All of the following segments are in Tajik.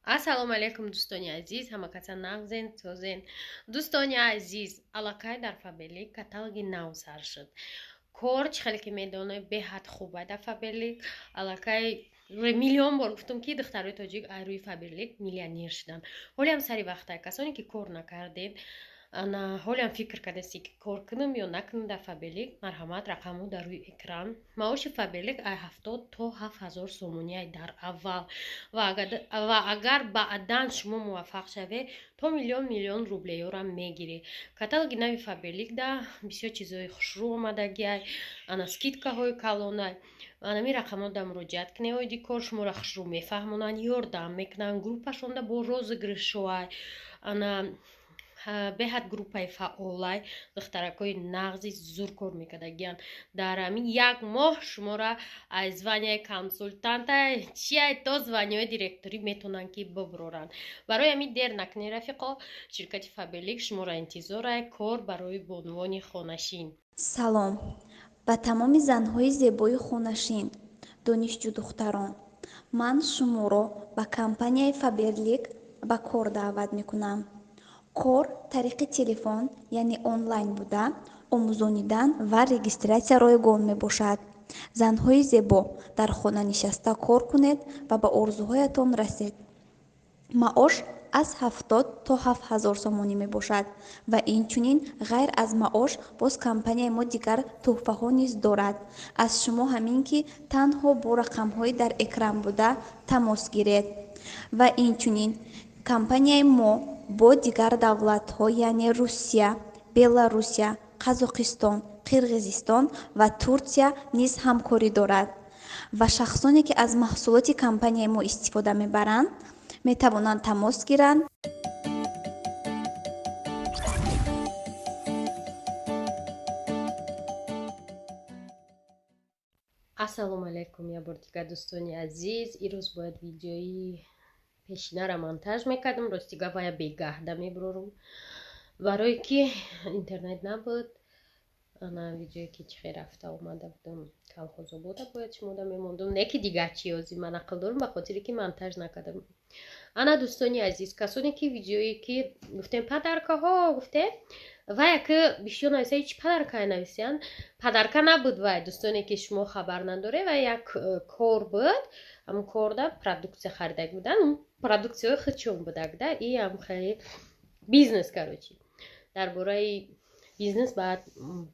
Ассалому алайкум, дӯстони азиз, ҳама каса нағзен, созен. Дӯстони азиз, аллакай дар Фаберлик каталоги нав сар шуд. Кор чӣ хеле ки медонед, беҳад хуба дар Фаберлик. Аллакай миллион бор гуфтум, ки духтарои тоҷик ай рӯи Фаберлик миллионер шуданд. Ҳолиам сари вақта касоне ки кор накардед, ана ҳолиам фикр кардест, ки кор кунам ё накунам дар Фаберлик, марҳамат, рақамҳо дар рӯи экран. Маоши Фаберлик ай 70 то 7000 сомонӣ ай дар аввал, ва агар баъдан шумо муваффақ шавед, то миллион миллион рублеёра мегиред. Каталоги нави Фаберлик да бисёр чизҳои хушрӯ омадагиай, ана скидкаҳои калонай. Анами рақамҳо да муроҷиат кунед, оиди кор шуморо хушрӯ мефаҳмонанд, ёрдам мекунанд. Группашонда бо розыгрышҳоай, ана беҳад группаи фаъолай, духтаракҳои нағзи зур кор мекардагиянд. Дар ҳамин як моҳ шуморо аз званияи консултанта чиай то званияи директорӣ метавонанд ки бибуроранд. Барои ҳамин дер накунед, рафиқо, ширкати Фаберлик шуморо интизорай. Кор барои бонувони хонашин. Салом ба тамоми занҳои зебои хонашин, донишҷӯдухтарон. Ман шуморо ба компанияи Фаберлик ба кор даъват мекунам. Кор тариқи телефон, яъне онлайн буда, омӯзонидан ва регистратсия ройгон мебошад. Занҳои зебо, дар хона нишаста кор кунед ва ба орзуҳоятон расед. Маош аз 70 то 7000 сомонӣ мебошад ва инчунин ғайр аз маош боз компанияи мо дигар тӯҳфаҳо низ дорад. Аз шумо ҳамин ки танҳо бо рақамҳои дар экран буда тамос гиред. Ва инчунин компанияи мо бо дигар давлатҳо, яъне Русия, Беларусия, Қазоқистон, Қирғизистон ва Турсия низ ҳамкорӣ дорад ва шахсоне ки аз маҳсулоти компанияи мо истифода мебаранд, метавонанд тамос гиранд. Ассалому алайкум як бор дигар, дӯстони азиз. Ирӯз бояд видеои пешинара монтаж мекардам. Рости гап, вая бегаҳда мебурорум, барое ки интернет набуд. Ана видеое ки чихе рафта омада будам Колхозобода, бояд шумода мемондум, не ки дигар чи ёзи ман ақл дорум, ба хотире ки монтаж накардам. Ана, дӯстони азиз, касоне ки видеое ки гуфтем, подаркаҳо гуфтем, вая ки бисёр нависа, ҳеч подарка нависиянд, подарка набуд вай. Дӯстоне ки шумо хабар надоре, вай як кор буд. Ҳамн корда продукция харидаг будан, продукцияҳои худшон будак да, и ам хеле бизнес, короче, дар бораи бизнес баъд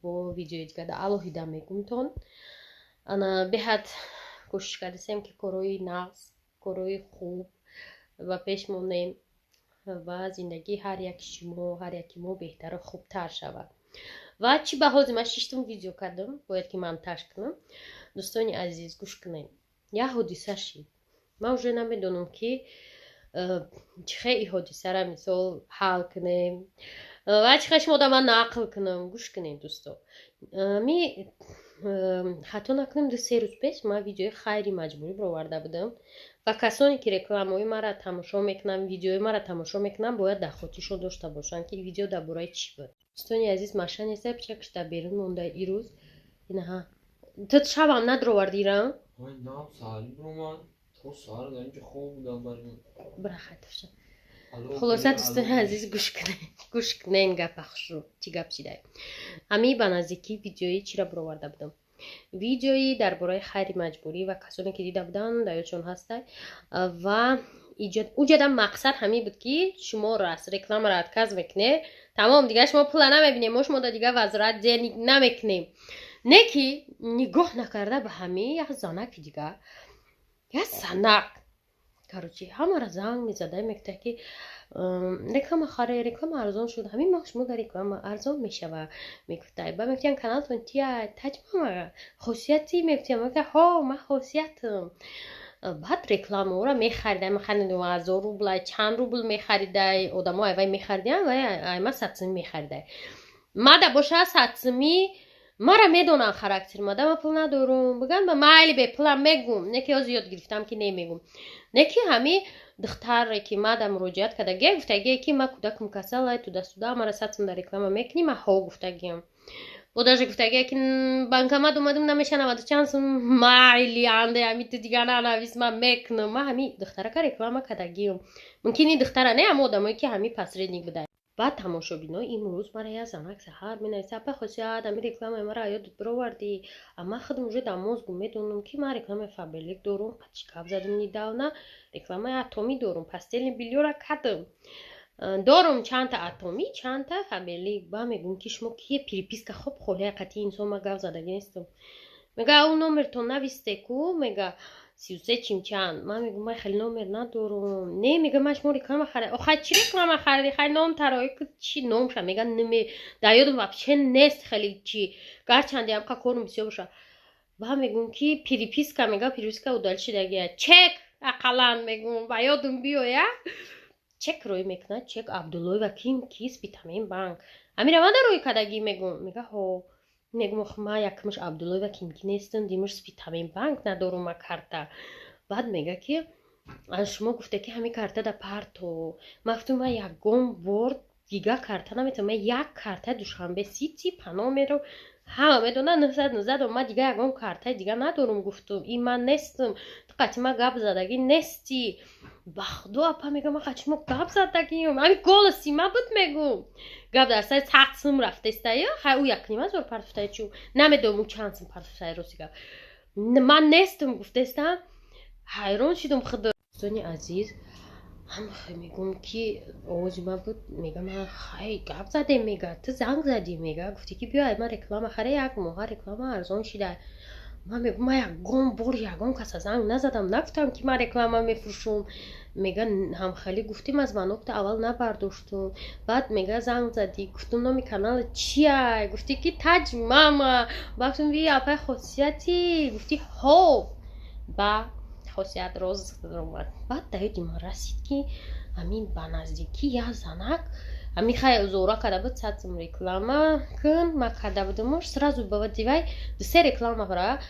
бо видеои дигар алоҳида мегумтон. Ана беҳад кӯшиш кардасем, ки корҳои нағз, корҳои хуб ба пеш монем ва зиндагии ҳар яки шумо, ҳар яки мо беҳтару хубтар шавад. Ва чӣ ба ҳозир ман шиштум, видео кардам, бояд ки монтаж кунам. Дӯстони азиз, гӯш кунед, як ҳодиса шид. Ман уже намедонам, ки чӣ хел и ҳодисара мисол ҳал кунем ва чӣ хел шумо да ман нақл кунам. Гӯш кунед, дӯсто, ми хато накунем, 2-3 рӯз пеш ман видеои хайри маҷбурӣ бироварда будам ва касоне ки рекламаҳои маро тамошо мекунанд, видеои маро тамошо мекунанд, бояд дар хотиршон дошта бошанд, ки видео дар бораи чӣ буд. Дӯстони азиз, маша неста, пичакш дар берун монда ирӯз. Инаҳа, ту шабам надровардира? Ой, нам саҳари биромад, то саҳар дар инҷо хоб будам бари. Бирахаташа. Хулоса, дӯстони азиз, гӯш кунед, гӯш кунед гапа хушрӯ, чӣ гап шидай. Ҳамин ба наздикӣ видеои чиро бироварда будам? Видеои дар бораи хайри маҷбурӣ, ва касоне ки дида буданд, дар ёдшон ҳастай. Ва уҷадам мақсад ҳамин буд, ки шумо раст рекламаро отказ мекунед, тамом, дигар шумо пула намебинем, мо шумо да дигар возврат денег намекунем. Не ки нигоҳ накарда ба ҳамин як занаки дигар, як занак, короче, ҳамаро занг мезада, мегуфта, ки реклама харе, реклама арзон шуд, ҳамин моҳ шумо дар реклама арзон мешава, мегуфта. Ба мегуфтиян, каналтон тия таҷмама хосияти, мегуфтиям, мегуфта, ҳо, ман хосиятам. Баъд рекламаора мехаридай, мехаридай 1000 рубл, чанд рубл мехаридай, одамо айвай мехаридиян, вай айма 100 сумӣ мехаридай. Мада боша 100 сумӣ, мара медонам характер мада, ман пул надорум, биган ба майли, бепулам мегум, не ки ҳозир ёд гирифтам, ки немегум. Не ки ҳами духтаре ки мада муроҷиат кардагия, гуфтагие, ки ма кӯдакам касалай, туда-сюда, мара 100 сум дар реклама мекунӣ, ма ҳо гуфтагиям. Бо даже гуфтагия ки банкомат омадам, намеша наваду чанд сум. Майли, анде ҳами ту дига нанавис, ман мекунам. Ман ҳами духтарака реклама кардагиам. Мумкин ин духтара не, ҳама одамое ки ҳами посредник буда. Баъд, тамошобино, имрӯз мара як занак саҳар менависа: «Апа Хосият, ами рекламаи мара ёдат бировардӣ?» А ман худам уже дар мозгу медонам, ки ман рекламаи Фаберлик дорум, қачи гап задам недавно, рекламаи Атомӣ дорум, постельный бельёра кардам, дорум чандта Атомӣ, чандта Фаберлик. Ба мегӯм, ки шумо кие? Переписка хоб холия қати инсон ма гап задагӣ нестам. Мега, ӯ номертон нависте ку, мега, 33 чимчанд. Ман мегӯм, ман хеле номер надорум. Не, мега, ман шумо реклама харид. Охай, чӣ реклама хариди? Хай, ном тарои ку, чӣ номша? Мега, неме, дар ёдам вообще нест хеле чӣ, гарчанде ҳамқа корум бисёр боша. Ба мегӯм, ки переписка, мега, переписка удалить шидагия. Чек ақаллан, мегӯм, ба ёдум биёя. Чек рӯй мекунад, чек Абдуллоева ким ки Спитамен банк ҳамира ман дар рӯй кардагӣ, мегӯм. Мега, ҳо. Мегӯм, ох, ман якмаш Абдуллоева ким ки нестам, димаш Спитамен банк надорум ма карта. Баъд мега, ки аз шумо гуфта, ки ҳамин карта да парто. Ман гуфтам, ман ягон бор дига карта наметавонам, ман як карта Душанбе Сити паномеро ҳама медонад, 919. Ман дига ягон картаи дига надорум, гуфтум. Ин ман нестам, ту қати ман гап задагӣ нестӣ. Ба худо, апа, мегам, ман қати шумо гап задагиам, ҳамин голоси ман буд, мегум. Гап дар сари 100 сум рафтестая. Хай, ӯ якним ҳазор партофтая, чу намедонам, ӯ чанд сум партофтая. Рости гап, ман нестам, гуфтестам. Ҳайрон шидум худо. Дӯстони азиз, ҳам мегӯм, ки овози ман буд. Мега, ман хай гап задем. Мега, ту занг задӣ, мега, гуфтӣ, ки биё, ман реклама харе, як моҳа реклама арзон шида. Ман мегӯм, ман ягон бор ягон каса занг назадам, нагуфтам, ки ман реклама мефурӯшум. Мега, ҳамхелӣ гуфтим, аз звонокта аввал набардоштум. Баъд, мега, занг задӣ, гуфтум, номи канала чия? Гуфтӣ, ки Таҷ мама. Ба гуфтум, ви апай Хосияти? Гуфтӣ, ҳо. Ба Хосият роз омад. Баъд дар ёди ман расид, ки ҳамин ба наздикӣ як занак ҳамин хай зора карда буд, 100 сум реклама кун. Ман карда будумуш, сразу бавадивай дусе реклама бара.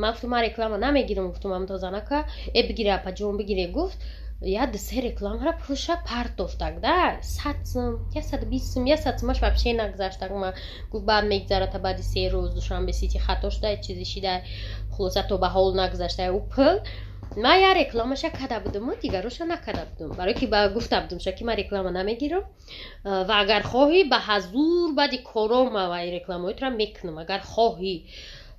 Ман гуфтум, ман реклама намегирам, гуфтум. Ҳамто занака: «Э, бигире, апаҷон, бигире», гуфт. Я дусе рекламара пулша партофтак да, 100 сум, 120 сум, 100 сумаш вообще нагзаштак. Ма гуфт, баъд мегзарата, баъди 3 рӯз Душанбе Сити хато шуда, чизе шида. Хулоса, то ба ҳол нагзашта ӯ пул. Ман я рекламаша карда будуму дигароша накарда будум, барое ки ба гуфта будумша, ки ман реклама намегирам ва агар хоҳӣ, ба ҳазур баъди корома ва рекламаҳои мекунам, агар хоҳӣ.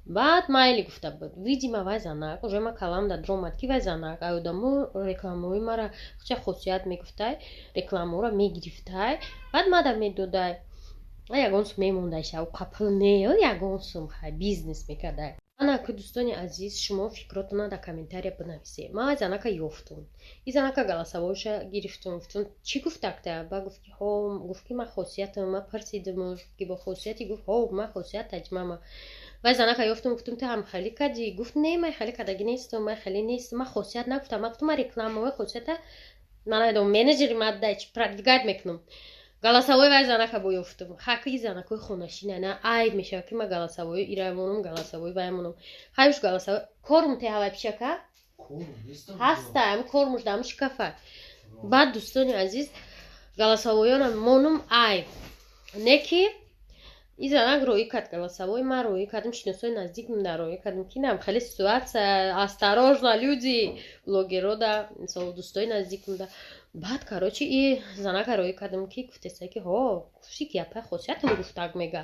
Баъд майли, гуфта буд. Видимо, вай занак уже ма калам да дромад, ки вай занак ай одамо рекламаҳои мара хча хосият мегуфтай, рекламаҳоро мегирифтай, баъд мада медодай, ягон сум мемондайша, қапл не, ягон сум хай бизнес мекардай. Ана ку, дӯстони азиз, шумо фикротона дар комментария бинависед. Ман вай занака ёфтум, и занака голосовойша гирифтум, гуфтум, чӣ гуфтакта? Ба гуфт, ки ҳо, гуфт, ки ман хосиятам. Ман пурсидим, ки бо хосияти? Гуфт, ҳо, ман хосият таҷмама. Вай занака ёфтум, гуфтум, ту ҳам хелӣ кардӣ? Гуфт, не, ман хеле кардагӣ нестам, ман хеле нестам, ман хосият нагуфтам. Ман гуфтум, ман рекламаҳои хосията ман намедонам, менеҷери ма дай продвигать мекунам. Голосовой вай занака бо ёфтум. Хаки занакои хонашина на айб мешавад, ки ман голосовой ира монум, голосовой вай монум. Хаюш, голосовой корм те ҳавай пишака ҳаста, ам кормуш дам шкафа. Баъд, дӯстони азиз, голосовойона монум, айб не, ки и занак роӣ кард голосовой. Ман роӣ кардам, шиносои наздикм дар роӣ кардам, ки нам хеле ситуация, осторожно, люди, блогерода, мисол, дӯстои наздикм да. Баъд, короче, и занака роӣ кардам, ки гуфтеса, ки ҳо, гуфти, ки апай хосиятам гуфтак, мега.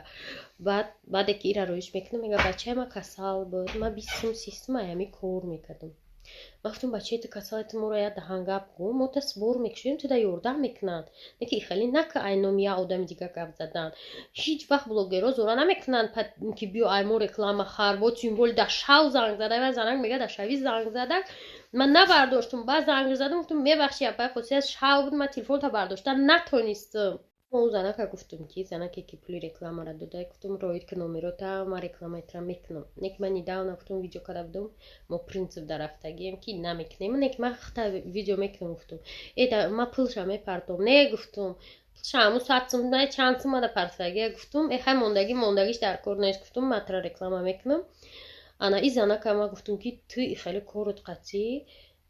Баъд, баъде ки ира роиш мекунам, мега, бачаи ма касал буд, ма 20 сум, 30 сум аями кор мекардам. Ман гуфтам, бачаи ту касал, ту моро як даҳан гап гӯ, мо та сбор мекушем, ту да ёрдам мекунанд. Не ки хеле нака ай номи як одами дига гап задан. Ҳеҷ вақт блогерро зора намекунанд, ки биё, ай мо реклама хар, бо тем более да шав занг зада. Ва занак мега, да шави занг зада, ман набардоштум. Баъд занг задам, гуфтум, мебахши, апай хосият, шав буд, ман телефонта бардошта натонистам. Он занака гуфтум, ки занаке ки пули рекламара дода, гуфтум, роид ки номерота, ман рекламаитра мекунам. Не ки ман недавно гуфтум, видео карда будум, мо принцип дар рафтагием, ки намекунем. Не ки ман хта видео мекунам, гуфтум. Э, ман пулша мепартом. Не, гуфтум, пулша ҳамун 100 сум на чанд сум мада партагия, гуфтум. Э, хай, мондагӣ мондагиш дар кор нест, гуфтум, ман тра реклама мекунам. Ана и занака ман гуфтум, ки ту хеле корот қатъӣ,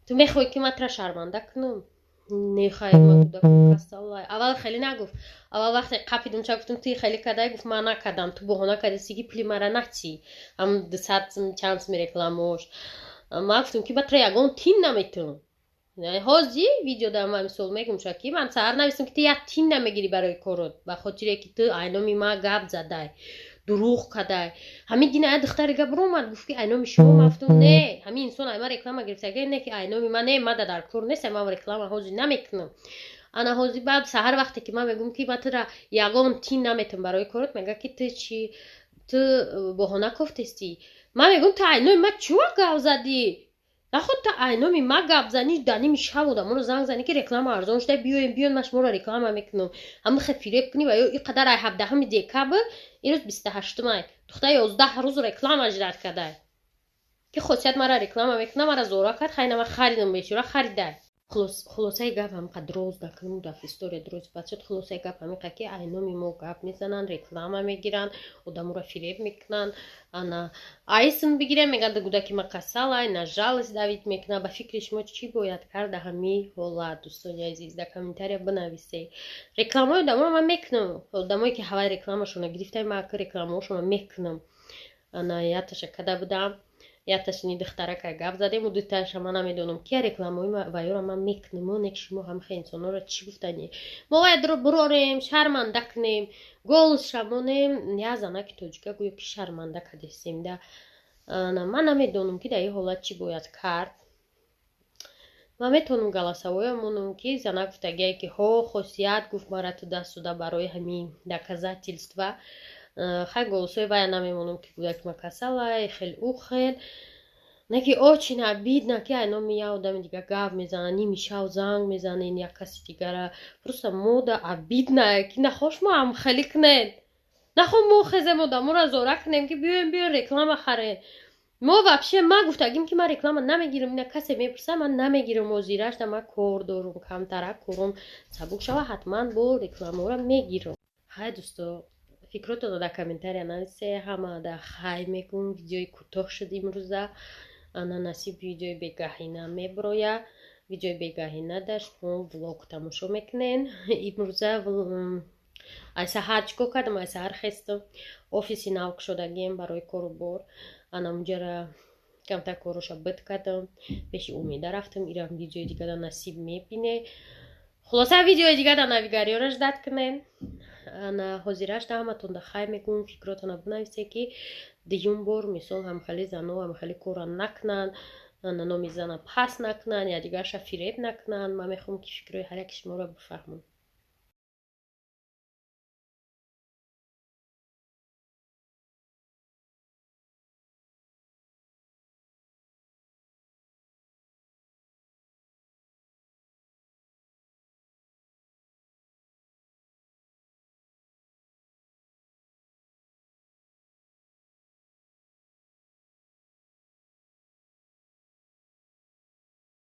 ту мехоҳӣ, ки ман тра шарманда кунам. Не, хайр, ма кӯдакам касалай. Аввал хеле нагуфт. Аввал вақте қапидум, ча гуфтум, ту хеле кадай, гуфт: «Ман накардам, ту баҳона кардисӣ, ки пули мара натӣ». Ҳам 200 чанд суми рекламаош. Ман гуфтум, ки ба тра ягон тин наметум. Ҳози видео да ман мисол мегум, ша ки ман саҳар навистам, ки ту як тин намегирӣ барои корот, ба хотире ки ту айноми ма гап задай, дурӯғ кадай. Ҳамин дина я духтари гап омад, гуфт, ки айноми шумо. Ман гуфтум: «Не, ҳамин инсон айма реклама гирифтага, не ки айноми ман не, мада дар кор нест, ман реклама ҳозир намекунам». Ана ҳозир баъд саҳар вақте ки ман мегӯм, ки ман тура ягон тин наметам барои корот, мега, ки ту чи, ту баҳона кофтестӣ. Ман мегӯм: «Ту айноми ма чӯ гап задӣ? Наход ту айноми ма гап занӣ, дар ними шаб одаморо занг занӣ, ки реклама арзон шуда, биёем, биён, ман шуморо реклама мекунам». Ҳама хе фиреб кунӣ ва ё и қадар ай 17-уми декабр, ирӯз 28-умай, духтар 11 рӯз реклама ждать кардай, ки Хосият мара реклама мекуна, мара зора кард. Хайна, ман харидам, бечора харидай. Хулосаи гап ҳамиқа, дроз накунем, даф история дроз бачад. Хулосаи гап ҳамиқа, ки айноми мо гап мезананд, реклама мегиранд, одаморо фиреб мекунанд. Ана айсм бигирем, мегӯянд, гудаки ма касалай, на жалость давить мекунад. Ба фикри шумо, чӣ бояд кард дар ҳамин ҳолат? Дӯстони азиз, дар комментария бинависед. Рекламаи одаморо ман мекунам, одамое ки ҳавай рекламашонро гирифтаи, ман рекламаошонро мекунам. Ана яташа када будам, яташини духтарака гап задем, дуташа ман намедонам кия. Рекламаои ваёро ман мекунам. Не ки шумо ҳамхе инсонҳоро чӣ гуфтани, мо бояд бурорем, шарманда кунем, гол шамонем. Я занаки тоҷика гӯё ки шарманда кадесем да. Ман намедонам, ки дар ин ҳолат чӣ бояд кард. Ман метавонам голосовое монам, ки занак гуфтагие, ки ҳо, Хосият гуфт, мара ту даст дода барои ҳамин доказательства. Хай, голосои вая намемонам, ки гӯяк ма касалай, хел ӯ хел не, ки очень обидно, ки ай номи я одами дига гап мезанад, ними шав занг мезанен як каси дигара. Просто мода обидно, ки нахош мо ҳам хеле кунед, нахо мо хезем, одаморо зора кунем, ки биёем, биёем, реклама харем. Мо вообще ма гуфтагим, ки ман реклама намегирам. Ина касе мепурса, ман намегирам. Озирашда ман кор дорум, камтарак корум сабук шава, ҳатман бо рекламаро мегирам. Хай, дӯсто, фикротонро дар комментария нависе. Ҳама да хай мегӯм. Видеои кӯтоҳ шуд имрӯза. Ана насиб, видеои бегаҳина меброя. Видеои бегаҳина да шумо влог тамошо мекунен. Имрӯза ай саҳар чӣ кор кардам? Ай саҳар хестам, офиси нав кушодагием барои кору бор. Ана унҷара камтар короша бит кардам, пеши Умеда рафтам. Ирам видеои дигара насиб мебине. Хулоса, видеои дига да навигариёра ждать кунен. Ана ҳозирашда ҳаматон да хай мегӯм. Фикротона бинависе, ки дуюм бор мисол ҳамхели зано ҳамхели корра накунанд, ана номи зана пас накунанд, я дигарша фиреб накунанд. Ман мехоҳам, ки фикрҳои ҳар яки шуморо бифаҳмам.